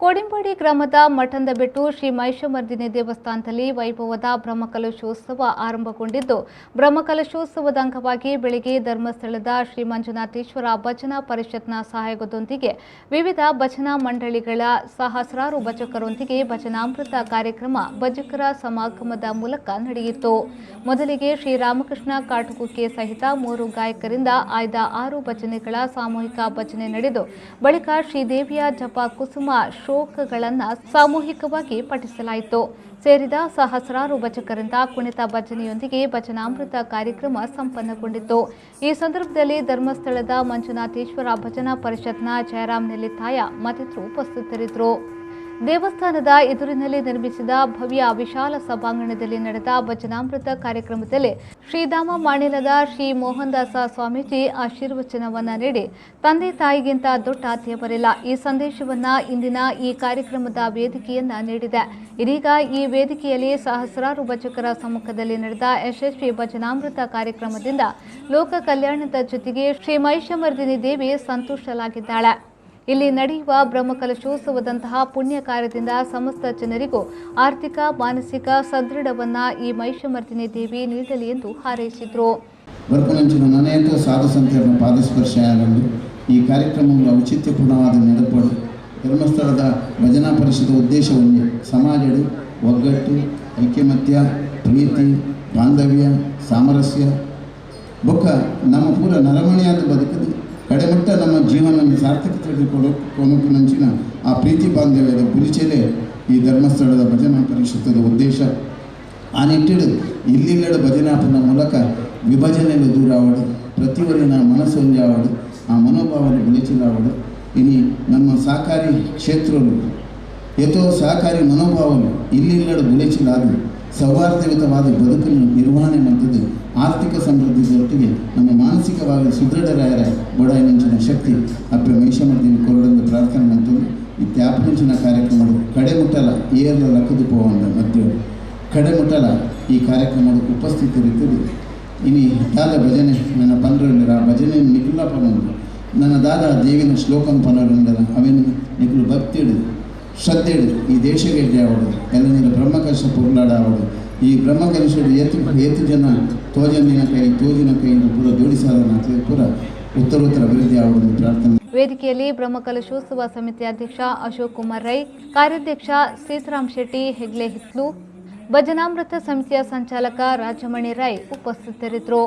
ಕೋಡಿಂಬಾಡಿ ಗ್ರಾಮದ ಮಠಂದಬೆಟ್ಟು ಶ್ರೀ ಮಹಿಷಮರ್ದಿನಿ ದೇವಸ್ಥಾನದಲ್ಲಿ ವೈಭವದ ಬ್ರಹ್ಮಕಲಶೋತ್ಸವ ಆರಂಭಗೊಂಡಿದ್ದು, ಬ್ರಹ್ಮಕಲಶೋತ್ಸವದ ಅಂಗವಾಗಿ ಬೆಳಗ್ಗೆ ಧರ್ಮಸ್ಥಳದ ಶ್ರೀ ಮಂಜುನಾಥೇಶ್ವರ ಭಜನಾ ಪರಿಷತ್ನ ಸಹಯೋಗದೊಂದಿಗೆ ವಿವಿಧ ಭಜನಾ ಮಂಡಳಿಗಳ ಸಹಸ್ರಾರು ಭಜಕರೊಂದಿಗೆ ಭಜನಾಮೃತ ಕಾರ್ಯಕ್ರಮ ಭಜಕರ ಸಮಾಗಮದ ಮೂಲಕ ನಡೆಯಿತು. ಮೊದಲಿಗೆ ಶ್ರೀರಾಮಕೃಷ್ಣ ಕಾಟುಕುಕ್ಕೆ ಸಹಿತ 3 ಗಾಯಕರಿಂದ ಆಯ್ದ 6 ಭಜನೆಗಳ ಸಾಮೂಹಿಕ ಭಜನೆ ನಡೆದು, ಬಳಿಕ ಶ್ರೀದೇವಿಯ ಜಪ ಕುಸುಮ ಶ್ಲೋಕಗಳನ್ನು ಸಾಮೂಹಿಕವಾಗಿ ಪಠಿಸಲಾಯಿತು. ಸೇರಿದ ಸಹಸ್ರಾರು ಭಜಕರಿಂದ ಕುಣಿತ ಭಜನೆಯೊಂದಿಗೆ ಭಜನಾಮೃತ ಕಾರ್ಯಕ್ರಮ ಸಂಪನ್ನಗೊಂಡಿತು. ಈ ಸಂದರ್ಭದಲ್ಲಿ ಧರ್ಮಸ್ಥಳದ ಮಂಜುನಾಥೇಶ್ವರ ಭಜನಾ ಪರಿಷತ್ನ ಜಯರಾಮ್ ನೆಲ್ಲಿತಾಯ ಮತ್ತಿತರರು ಉಪಸ್ಥಿತರಿದ್ದರು. ದೇವಸ್ಥಾನದ ಎದುರಿನಲ್ಲಿ ನಿರ್ಮಿಸಿದ ಭವ್ಯ ವಿಶಾಲ ಸಭಾಂಗಣದಲ್ಲಿ ನಡೆದ ಭಜನಾಮೃತ ಕಾರ್ಯಕ್ರಮದಲ್ಲಿ ಶ್ರೀಧಾಮ ಮಾಣಿಲದ ಶ್ರೀ ಮೋಹನದಾಸ ಸ್ವಾಮೀಜಿ ಆಶೀರ್ವಚನವನ್ನು ನೀಡಿ, ತಂದೆ ತಾಯಿಗಿಂತ ದೊಡ್ಡ ದೇವರಿಲ್ಲ ಈ ಸಂದೇಶವನ್ನು ಇಂದಿನ ಈ ಕಾರ್ಯಕ್ರಮದ ವೇದಿಕೆಯನ್ನ ನೀಡಿದೆ. ಇದೀಗ ಈ ವೇದಿಕೆಯಲ್ಲಿ ಸಹಸ್ರಾರು ಭಜಕರ ಸಮ್ಮುಖದಲ್ಲಿ ನಡೆದ ಯಶಸ್ವಿ ಭಜನಾಮೃತ ಕಾರ್ಯಕ್ರಮದಿಂದ ಲೋಕ ಕಲ್ಯಾಣದ ಜೊತೆಗೆ ಶ್ರೀ ಮಹಿಷಮರ್ದಿನಿ ದೇವಿ ಸಂತುಷ್ಟಲಾಗಿದ್ದಾಳೆ. ಇಲ್ಲಿ ನಡೆಯುವ ಬ್ರಹ್ಮಕಲಶೋತ್ಸವದಂತಹ ಪುಣ್ಯ ಕಾರ್ಯದಿಂದ ಸಮಸ್ತ ಜನರಿಗೂ ಆರ್ಥಿಕ ಮಾನಸಿಕ ಸದೃಢವನ್ನ ಈ ಮಹಿಷಮರ್ದಿನಿ ದೇವಿ ನೀಡಲಿ ಎಂದು ಹಾರೈಸಿದರು. ಅನೇಕ ಸಾಧು ಸಂತರನ್ನು ಪಾದಸ್ಪರ್ಶ ಈ ಕಾರ್ಯಕ್ರಮವು ಔಚಿತ್ಯಪೂರ್ಣವಾದ ನಡೆಪಡು. ಧರ್ಮಸ್ಥಳದ ಭಜನಾ ಪರಿಷತ್ ಉದ್ದೇಶ ಒಂದೇ: ಸಮಾಜಡು ಒಗ್ಗಟ್ಟು, ಐಕ್ಯಮತ್ಯ, ಪ್ರೀತಿ, ಬಾಂಧವ್ಯ, ಸಾಮರಸ್ಯ ಬೊಕ್ಕ ನಮ್ಮ ಪೂರ ನರಮಣಿಯಾದ ಬದುಕದು ಕಡೆಮಟ್ಟ ನಮ್ಮ ಜೀವನ ಸಾರ್ಥಕತೆ ಕೊನಪಿನಂಚಿನ ಆ ಪ್ರೀತಿ ಬಾಂಧವ್ಯದ ಬುಲಿಚೆಲೆ ಈ ಧರ್ಮಸ್ಥಳದ ಭಜನಾ ಪರಿಷತ್ತದ ಉದ್ದೇಶ. ಆ ನಿಟ್ಟಿಡು ಇಲ್ಲಿಲ್ಲಡ ಭಜನಾಪನ ಮೂಲಕ ವಿಭಜನೆಯನ್ನು ದೂರಾವಡು, ಪ್ರತಿಯೊರಿನ ಮನಸ್ಸು ಒಂಜಾವಡು, ಆ ಮನೋಭಾವನೆ ಬುಲಿಚಿಲಾವಡು. ಇನಿ ನಮ್ಮ ಸಹಕಾರಿ ಕ್ಷೇತ್ರಗಳು ಏತೋ ಸಹಕಾರಿ ಮನೋಭಾವನೆ ಇಲ್ಲಿಲ್ಲಡ ಬುಲಿಚಿಲಾದ ಸೌಹಾರ್ದಯುತವಾದ ಬದುಕನ್ನು ನಿರ್ವಹಣೆ ಮಂತದ್ದು ಆರ್ಥಿಕ ಸಮೃದ್ಧಿಯೊಟ್ಟಿಗೆ ನಮ್ಮ ಮಾನಸಿಕವಾಗಿ ಸುದೃಢರಾಯರ ಬೊಡಾಯಿನಂಚಿನ ಶಕ್ತಿ ಅಪ್ಪೆ ಮಹಿಷಮರ್ದಿನಿ ಕೊರಡೊಂದು ಪ್ರಾರ್ಥನೆ ಮಂತದ್ದು. ಈ ತ್ಯಾಪನಂಚಿನ ಕಾರ್ಯಕ್ರಮಗಳು ಕಡೆಮುಟ್ಟಲ ಏರ್ಲ ಲಕ್ಕದು ಪೋವಂದ ಮಧ್ಯ ಕಡೆಮುಟ್ಟಲ ಈ ಕಾರ್ಯಕ್ರಮದ ಉಪಸ್ಥಿತರಿದ್ದುದು. ಇನಿ ದಾದ ಭಜನೆ ನನ್ನ ಪಂದ್ರೊಂಡರ ಆ ಭಜನೆ ನಿಖುಲ ಪನೊಂದು ನನ್ನ ದಾದ ದೇವಿನ ಶ್ಲೋಕನ್ ಪನರುಂಡಲ ಅವೇನು ನಿಖುಲು ಭಕ್ತಿಡು ಶ್ರದ್ಧೆಡು ಈ ದೇಶಗೆಡ್ಡೆ ಅವಳು ಎಲ್ಲ ಬ್ರಹ್ಮಕಲಶ ಪೊರ್ಲಾಡ ಅವಳು. ಈ ಬ್ರಹ್ಮಕಲಶಡು ಏತು ಏತು ಜನ ತೋಜನ್ನಿನ ಕೈ ತೋಜಿನ ಕೈ ಪೂರ ಜೋಡಿಸಾದನ ಪೂರ ಉತ್ತರೋತ್ತರ ಅಭಿವೃದ್ಧಿ ಆವಡು ಪ್ರಾರ್ಥನೆ. ವೇದಿಕೆಯಲ್ಲಿ ಬ್ರಹ್ಮಕಲಶೋತ್ಸವ ಸಮಿತಿ ಅಧ್ಯಕ್ಷ ಅಶೋಕ್ ಕುಮಾರ್ ರೈ, ಕಾರ್ಯಾಧ್ಯಕ್ಷ ಸೀತಾರಾಮ್ ಶೆಟ್ಟಿ ಹೆಗ್ಲೆ ಹಿತ್ಲು, ಭಜನಾಮೃತ ಸಮಿತಿಯ ಸಂಚಾಲಕ ರಾಜಮಣಿ ರೈ ಉಪಸ್ಥಿತರಿದ್ದರು.